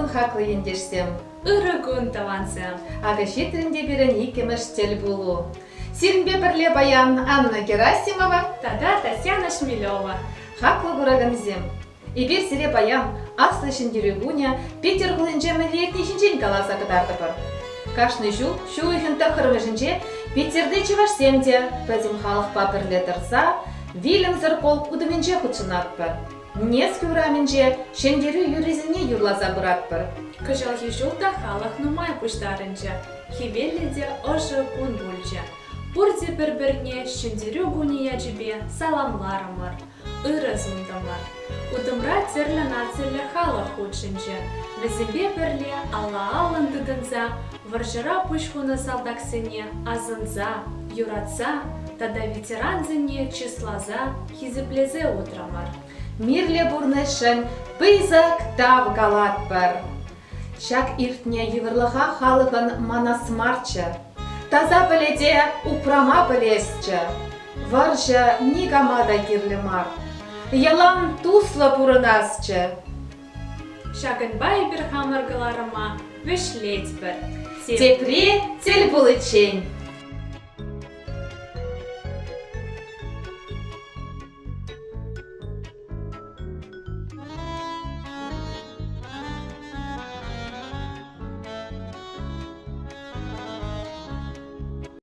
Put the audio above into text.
кун, хаклӑ ентешсем! Ырӑ кун, тӑвансем! Акӑ ҫитрӗн те пирӗн иккӗмӗш тӗлпулу. Сирӗнпе пӗрле паян Анна Герасимова тата Татьяна Шмелева. Хаклӑ куракансем, эпир сире паян Аслӑ Ҫӗнтерӳ кунӗ Питӗр хулинче мӗнле иртни ҫинчен каласа кӑтартӑпӑр. Кашни ҫул ҫу уйӑхӗн тӑххӑрмӗшӗнче Питӗрти чӑвашсем те пӗтӗм халӑхпа пӗрле тӑрса Вилӗмсӗр полк утӑмӗнче хутшӑнатпӑр. Невский урамӗнче Ҫӗнтерӳ юррисене юрласа пыратпӑр. Кӑҫалхи ҫул та халӑх нумай пуҫтарӑнчӗ. Хӗвеллӗ те ӑшӑ кун пулчӗ. Пурте пӗр-пӗрне Ҫӗнтерӳ кунӗ ячӗпе саламларӑмӑр, ырӑ сунтӑмӑр. Утӑмра тӗрлӗ нациллӗ халӑх хутшӑнчӗ. Вӗсемпе пӗрле алла-аллӑн тытӑнса вӑрҫӑра пуҫ хунӑ салтаксене асӑнса, юратса тата ветерансене чысласа, хисеплесе утрӑмӑр. Мирлӗ пурнӑҫшӑн пысӑк тав калатпӑр. Ҫак иртнӗ йывӑрлӑха халӑхӑн манас марччӗ. Таса пӗлӗте упрама пӗлесчӗ. Вӑрҫӑ никама та кирлӗ мар. Ялан туслӑ пурӑнасчӗ. Ҫакӑнпа эпир хамӑр кӑларӑма вӗҫлетпӗр. Тепре тӗл пуличчен!